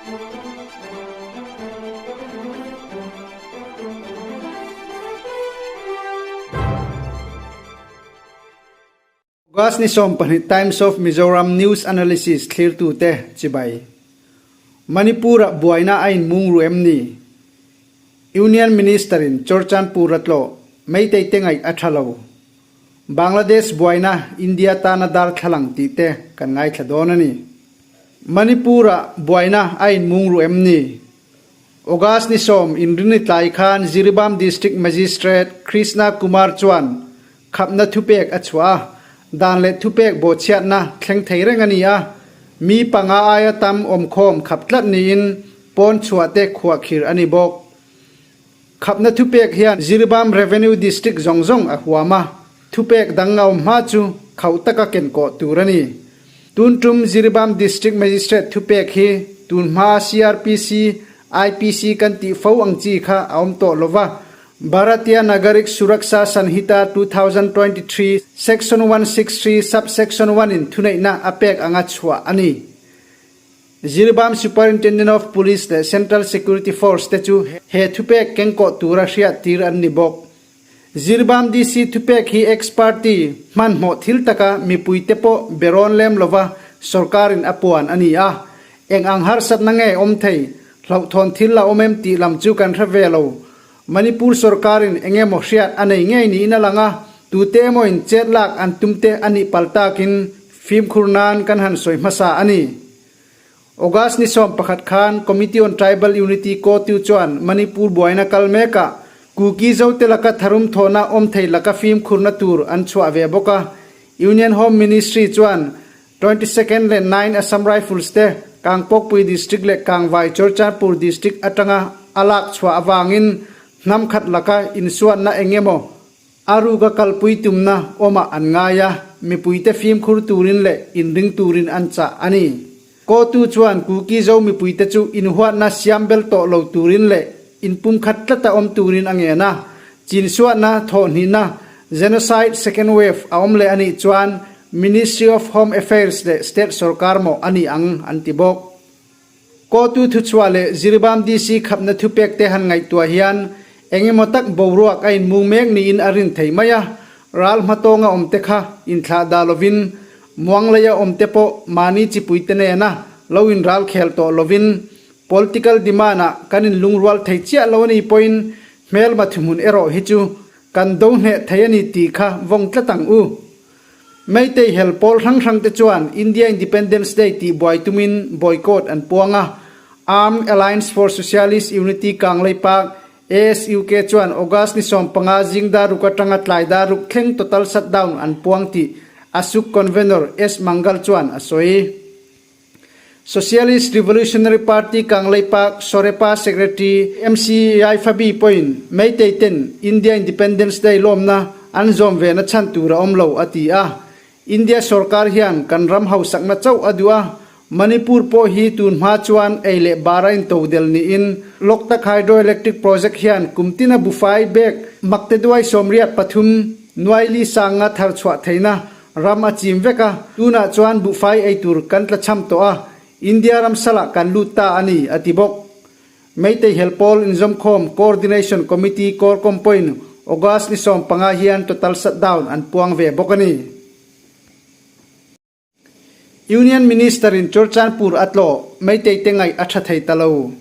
August ni 12 Times of Mizoram News Analysis thlirtute chibai. Manipur-ah buaina a inmung ru em ni? Union Minister-in Churchandpur a tlawh, Meitei te ngaih a tha lo. Bangladesh buaina India tana darthlalang tih te kan ngaithla dawn a ni. Manipur-ah buaina a inmung ru em ni? August ni sawm inrini tlai khan Jiribam District Magistrate Krishna Kumar chuan Khapna thupek a chhuah a, dan leh thupek bawhchhiatna thleng thei reng a ni a, mi panga aia tam awmkhawm khap tlat niin pawn chhuah te khuahkhir a ni bawk. Khapna thupek hian Jiribam Revenue District zawng zawng a huam a, thupek dang a awm hma chu khauh taka kenkawh tur a ni. Tun tum Jiribam District Magistrate thupek hi tun hmaa CRPC, IPC kan tih fo ang chi kha a awm tawh lova, Bharatiya Nagarik Suraksha Sanhita 2023 Section 163 Sub-Section 1 in thuneihna a pek anga chhuah a ni. Jiribam Superintendent of Police leh Central Security Force te chu he thupek kengkawh tura hriat tir an ni bawk. Jiribam DC thupek hi ex party hmanhmawh thil taka mipuite pawh berawn lem lova sorkarin a puan a ni a. Eng ang harsatna nge awm thei? Hlauhthawn thil a awm em tih lam chu kan hre ve lo. Manipur sorkarin eng emaw hriat a nei ngei niin a lang a, tute emawin chet lak an tum te a nih pal takin fimkhur nan kan han sawi hmasa a ni. August ni 11 khan Committee on Tribal Unity Kotu chuan Manipur buaina kal mekah Kuki Zote laka tharum thawhna awm thei laka fimkhurna tur an chhuah ve bawk a. Union Home Ministry chuan 22nd leh 9 Assam Rifles te Kangpokpui District leh Kangvai Churchandpur District atanga a lak chhuah avangin hnam khat laka insuatna eng emaw a ruka kalpui tumna awmah an ngai a, mipuite fimkhur turin leh inring turin an chah a ni. Kotu chuan Kuki Zo mipuite chu inhuatna siam bel tawh lo turin leh inpumkhat tlata awm turin a ngen a, chinsuatna thawhhnihna, genocide second wave, a awm leh a nih chuan Ministry of Home Affairs leh State sorkar mawh a ni ang an ti bawk. Kotu thuchhuah leh Jiribam DC khapna thupek te han ngaihtuah hian eng emaw tak boruak a inmung mek niin a rin thei mai a, ral hmatawnga awmte kha inthlah dah lovin Muangleia awmte pawh mahni chipuite nena lo inral khel tawh lovin political demand-ah kan inlungrual thei chiah lo a ni pawhin hmelma thuhmun erawh hi chu kan do hneh thei a ni tih kha vawng tlat ang u. Meitei hel pawl hrang hrangte chuan India Independence Day tih buai tumin boycott an puang a, Armed Alliance for Socialist Unity Kangleipak, ASUK, chuan August ni 15 zing dar ruk atanga tlai dar ruk thleng total shutdown an puang tih ASUK convenor S Mangal chuan a sawi. Socialist Revolutionary Party Kangleipak Sorepa Secretary MC Yaiphabi pawhin Meitei ten India Independence Day lawmna an zawm ve na chhan tur a awm lo a ti a. India sorkar hian kan ram hausakna chauh a duh a, Manipur pawh hi tun hma chuan ei leh bar a intodel niin Loktak Hydroelectric Project hian kum tina bufai bag makteduai 83 nuaili sanga thar chhuah theihna Ram a chim vek a, tunah chuan buhfai ei tur kan tlachham tawh a, India ram salah kan lut ta a ni, a ti bawk. Meitei hel pawl inzawmkhawm Coordination Committee Corcom pawhin August ni 15 hian total shutdown an puang ve bawk a ni. Union Minister-in Churchandpur a tlawh, Meitei te ngaih a tha thei ta lo.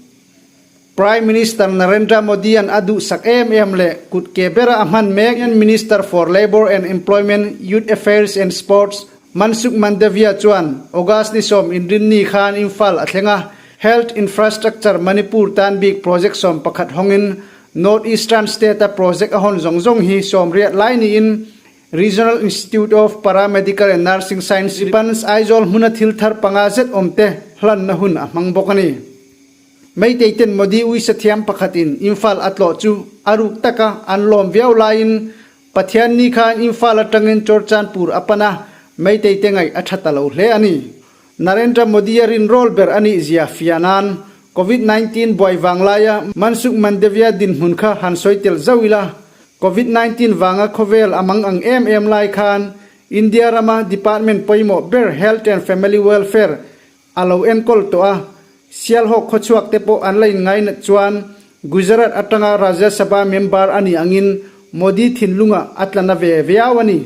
Prime Minister Narendra Modi-a'n a duhsak em em leh kut ke bera a hman mek Union Minister for Labour and Employment, Youth Affairs and Sports, Mansukh Mandaviya chuan August ni 10 inrinni khan Imphal a thleng a, Health Infrastructure Manipur tan bik project 11 hawngin North Eastern State-a project a hawn zawng zawng hi 80 lai niin Regional Institute of Paramedical and Nursing Science, RIPANS, Aizawl hmuna thil thar panga zet awmte hlanna hun a hmang bawk a ni. Meitei ten Modi uisa thiam pakhatin Imphal a tlawh chu a ruk taka an lawm viau laiin Pathianni khan Imphal atangin Churchandpur a pan a, Meitei te ngaih a tha ta lo hle a ni. Narendra Modi a rinrawl ber a nih zia fia nan Covid 19 buai vang laia Mansukh Mandaviya dinhmun kha han sawi tel zauh ila, Covid 19 vanga khawvel a mang ang em em lai khan India rama department pawimawh ber Health and Family Welfare a lo enkawl tawh a. Sialhawk khawchhuak te pawh an la inngainat chuan Gujarat atanga Rajya Sabha member a nih angin Modi thinlungah a tla na ve viau a ni.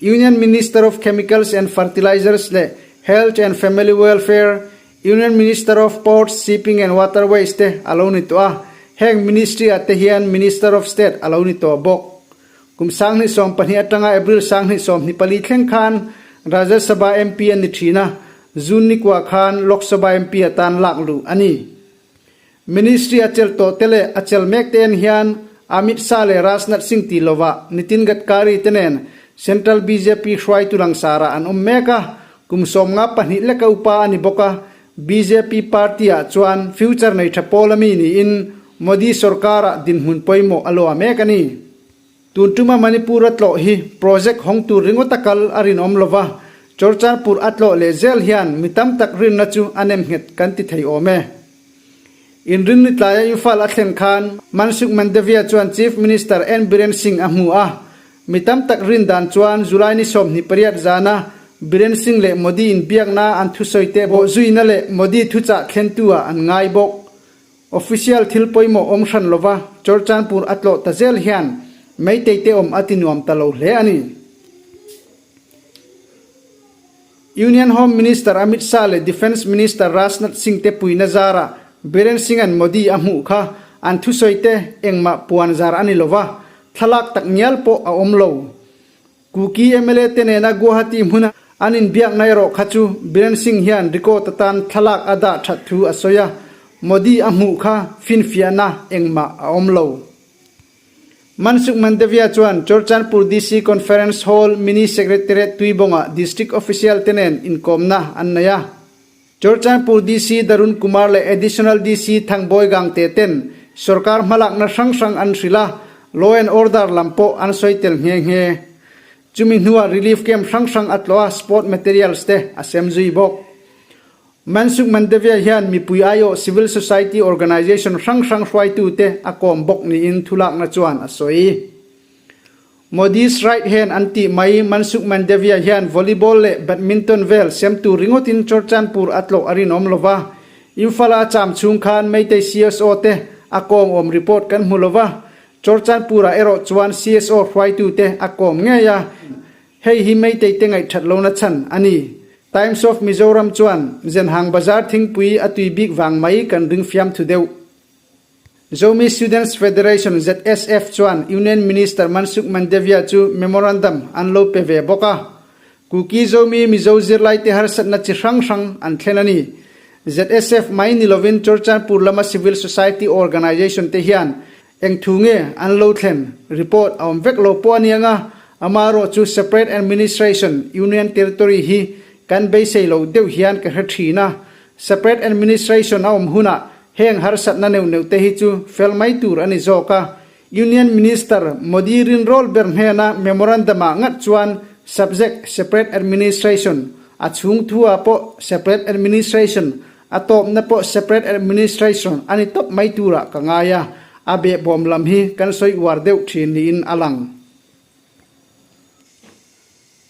Union Minister of Chemicals and Fertilizers leh Health and Family Welfare, Union Minister of Ports, Shipping and Waterways te a lo ni tawh a, heng ministry ah te hian Minister of State a lo ni tawh bawk. Kum 2020 atanga April 2024 thleng khan Rajya Sabha MP a ni thin a, June ni kua khan Lok Sabha MP atan lak luh a ni. Ministry a chelh tawh te leh a chelh mek te en hian Amit Shah leh Rajnath Singh ti lovah Nitin Gadkari te nen Central bjp hruaitu langsarah an awm mek a, kum 52 leka upa a ni bawk a, bjp party ah chuan future nei tha pawl ami niin Modi sorkar-ah dinhmun pawimawh a luah mek a ni. Tun tuma Manipur a tlawh hi project hawng tur ringawt a kal a rinawm lova, Churchandpur a tlawh leh zel hian mi tam tak rinna chu a nem nghet kan ti thei awm e. Inrinni tlaia Imphal a thlen khan Mansukh Mandaviya chuan Chief Minister N Biren Singh a hmu a, mi tam tak rin dan chuan July ni 28 zana Biren Singh leh Modi inbiakna an thusawi te bawhzuina leh Modi thuchah thlentu ah an ngai bawk. Official thil pawimawh awm hran lova Churchandpur a tlawh ta zel hian Meitei te awm a ti nuam ta lo hle a ni. Union Home Minister Amit Shah leh Defence Minister Rajnath Singh te puina zarah Biren Singh-a'n Modi a hmuh kha an thusawi te engmah puan zar a ni lova, thlalak tak ngial pawh a awm lo. Kuki mla te nena Guwahati hmuna an inbiakna erawh kha chu Biren Singh hian record atan thlalak a dah that thu a sawi a, Modi a hmuh kha finfiahna engmah a awm lo. Mansukh Mandaviya chuan Churchandpur DC Conference Hall Mini Secretariat Tuibawngah District Official te nen inkawmna an nei a. Churchandpur DC Darun Kumar leh Additional DC Thangbawi Gangte ten sorkar hmalakna hrang hrang an hrilh a, law and order lam pawh an sawi tel nghe nghe. Chumi hnuah relief camp hrang hrang a tlawh a, sport materials te a sem zui bawk. Mansukh Mandaviya hian mipui aiawh civil society organisation hrang hrang hruaitute a kawm bawk niin thulakna chuan a sawi. Modi's right hand an tih mai Mansukh Mandaviya hian volleyball leh badminton vel sem tur ringawtin Churchandpur a tlawh a rinawm lo va. Imphal-a a cham chhung khan Meitei CSO te a kawm awm report kan hmu lo va. Churchandpur-ah erawh chuan CSO hruaitute a kawm ngei a, hei hi Meitei te ngaihthat lohna chhan a ni. Times of Mizoram chuan Zenhang Bazar thingpui a tui bik vang mai kan ring fiamthu deuh. Zomi Students Federation, ZSF, chuan Union Minister Mansukh Mandaviya chu memorandum an lo pe ve bawk a. Kuki Zomi Mizo zirlaite harsatna chi hrang hrang an thlen a ni. ZSF mai ni lovin Churchandpur lama civil society organisation te hian eng thu nge an lo thlen report a awm vek lo pawh a ni ang a, amaherawh chu separate administration Union Territory hi kan beisei lo deuh hian ka hre thin a, Separate administration a awm hunah heng harsatna neuh neuh te hi chu fel mai tur a ni zawk a. Union Minister Modi rinrawl ber hnena memorandum ah ngat chuan subject separate administration, a chhung thu ah pawh separate administration, a tawpna pawh separate administration a ni tawp mai turah ka ngai a, a behbawm lam hi kan sawi uar deuh thin niin a lang.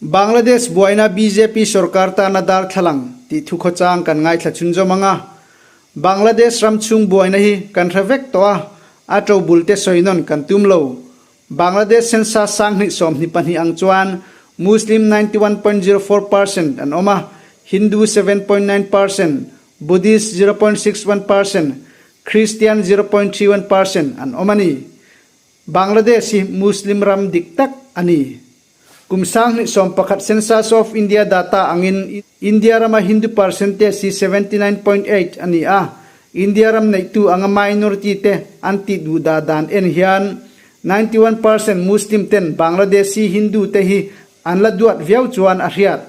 Bangladesh buaina bjp sorkar tana darthlalang tih thukhawchang kan ngaithla chhunzawm ang a. Bangladesh ram chhung buaina hi kan hre vek tawh a, a to bul te sawi nawn kan tum lo. Bangladesh census 2022 ang chuan Muslim 91.04 percent an awm a, Hindu 7.9 percent, Buddhist 0.61 percent, Christian 0.31 percent an awm a ni. Bangladesh hi Muslim ram dik tak a ni. Kum 2011 Census of India data angin India rama Hindu percentage hi 79.8 a ni a, India ram neihtu anga minority te an tih duh dah dan en hian 91 percent Muslim ten Bangladeshi Hindu te hi an la duat viau chuan a hriat.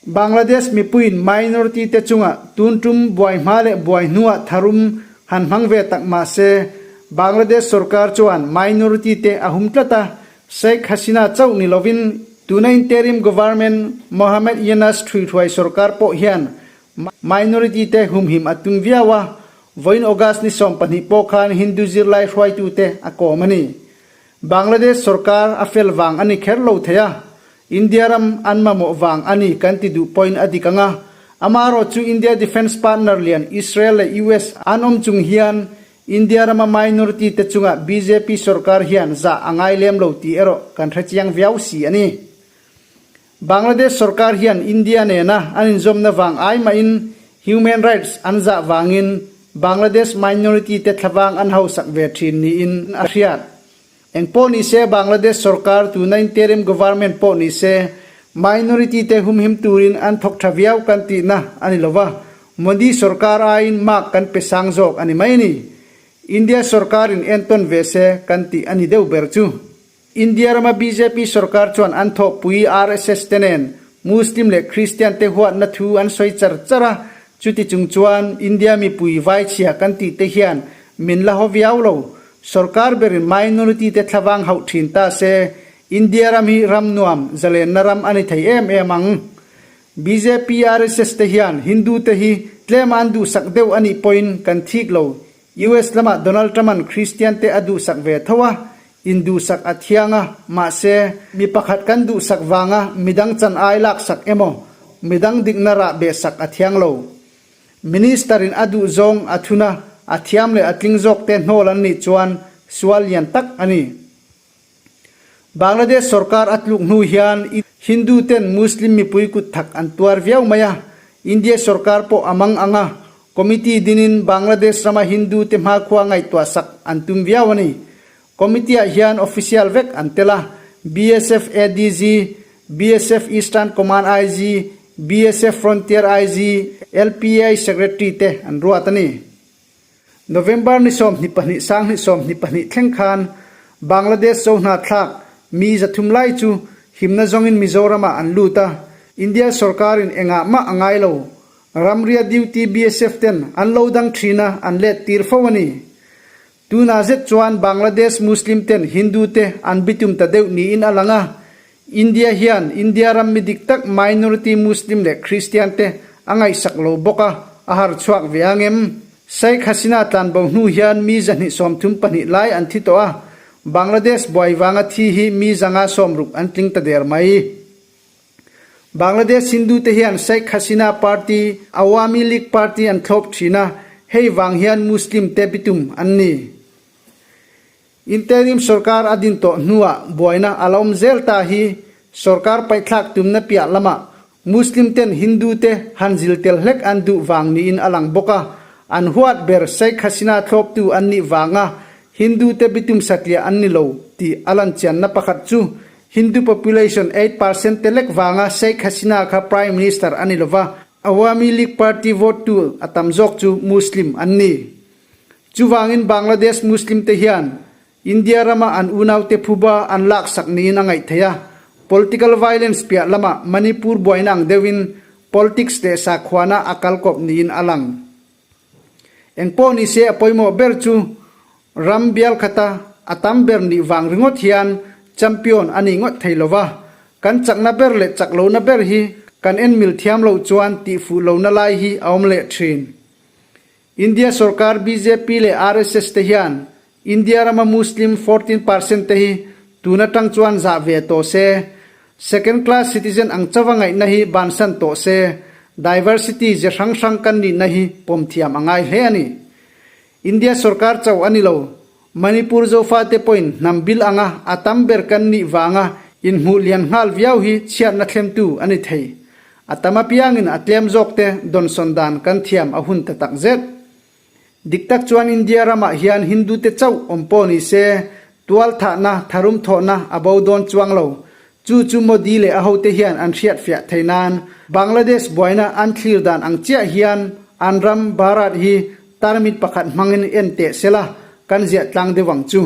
Bangladesh mipuiin minority te chunga tun tum buai hma leh buai hnuah tharum han hmang ve tak mah se, Bangladesh sorkar chuan minority te a hum tlat a, Sheikh Hasina chauh ni lovin tuna interim government Mohammed Yunus thuihruai sorkar pawh hian minority te humhim a tum viau a, vawiin August ni 12 pawh khan Hindu zirlai hruaitute a kawm a ni. Bangladesh sorkar a fel vang a ni kher lo thei a, India ram an mamawh vang a ni kan ti duh pawhin a dik ang a, Amaherawh chu India defence partner lian Israel leh US an awm chung hian India rama minority te chunga bjp sorkar hian zah a ngai lem lo tih erawh kan hrechiang viau si a ni. Bangladesh sorkar hian India nena an inzawmna vang ai mahin human rights an zah vangin Bangladesh minority te thlavang an hausak ve thin niin a hriat. Eng pawh ni se Bangladesh sorkar tuna interim government pawh ni se minority te humhim turin an thawk tha viau kan tihna a ni lova, Modi sorkar aiin mark kan pe sang zawk a ni mai a ni. India sorkarin entawn ve se kan tih a ni deuh ber chu. India rama bjp sorkar chuan an thawhpui RSS te nen Muslim leh Christian te huatna thu an sawi char char a, chuti chung chuan India mipui vaichhia kan tih te hian min la haw viau lo. Sorkar berin minority te thlavang hauh thin ta se India ram hi ram nuam, zalenna ram a ni thei em em ang. Bjp RSS te hian Hindu te hi tlema an duhsak deuh a nih pawhin kan thik lo. US lamah Donald Trump-a'n Christian te a duhsak ve tho a, induhsak a thiang a, mahse, mi pakhat kan duhsak vanga midang chan ai laksak emaw, midang dikna rah behsak a thiang lo. Minister-in a duh zawng a thun a, a thiam leh a tling zawk te hnawl an nih chuan sual lian tak a ni. Bangladesh sorkar a tluk hnu hian Hindu ten Muslim mipui kut thak an tuar viau mai a, India sorkar pawh a mang ang a, committee dinin Bangladesh rama Hindu te hmakhua ngaihtuah sak an tum viau a ni. Committee ah hian official vek an tel a, BSF ADG, BSF Eastern Command IG, BSF Frontier IG, LPI Secretary te an ruat a ni. November ni 22 2022 thleng khan Bangladesh Zohnahthlak mi 300 lai chu himna zawngin Mizoram-ah an lut a, India sorkarin engah mah a ngai lo. Ramria duty BSF ten an lo dang thin a, an let tir fo a ni. Tunah zet chuan Bangladesh Muslim ten Hindu te an bitum ta deuh niin a lang a, India hian India ram mi dik tak minority Muslim leh Christian te a ngaihsak lo bawk a, a har chhuak ve ang em? Sheikh Hasina tlanbo hnu hian mi 232 lai an thi tawh a, Bangladesh buai vanga thi hi mi 560 an tling ta der mai. Bangladesh Hindu te hian Sheikh Hasina party, Awami League party an thlawp thin a, hei vang hian Muslim te bitum an ni. Interim sorkar a din tawh hnuah buaina a la awm zel ta hi sorkar paihthlak tumna piah lamah Muslim ten Hindu te han zil tel hlek an duh vang niin a lang bawk a, an huat ber Sheikh Hasina thlawptu an nih vanga Hindu te bitum satliah an ni lo tih a lan chianna pakhat chu Hindu population 8% te lek vanga Sheikh Hasina kha Prime Minister a ni lova, Awami League party vote tu a tam zawk chu Muslim an ni. Chuvangin Bangladesh Muslim te hian India rama an unaute phuba an laksak niin a ngaih theih a, political violence piah lamah Manipur buaina ang deuhin politics leh sakhuana a kalkawp niin a lang. Engpawh ni se a pawimawh ber chu ram bial khata a tam ber nih vang ringawt hian champion a ni ngawt thei lova, kan chakna ber leh chak lohna ber hi kan en mil thiam loh chuan tihfuh lohna lai hi a awm leh thin. India sorkar bjp leh RSS te hian India rama Muslim 14% te hi tun atang chuan zah ve tawh se, second class citizen ang chauha ngaihna hi bansan tawh se, diversity ze hrang hrang kan nihna hi pawm thiam a ngai hle a ni. India sorkar chauh a ni lo, Manipur Zofate pawhin hnam bil anga a tam ber kan nih vanga inhmuh lian nghal viau hi chhiatna thlemtu a ni thei. A tam apiangin a tlem zawkte dawnsawn dan kan thiam a hun ta tak zet. Dik tak chuan India ramah hian Hindute chauh awm pawh ni se, tualthahna, tharum thawhna a bo dawn chuang lo. Chu chu Modi leh a hote hian an hriatfiah thei nan Bangladesh buaina an thlir dan ang chiah hian an ram, Bharat, hi tarmit pakhat hmangin en teh sela kan ziah tlang deuh ang chu.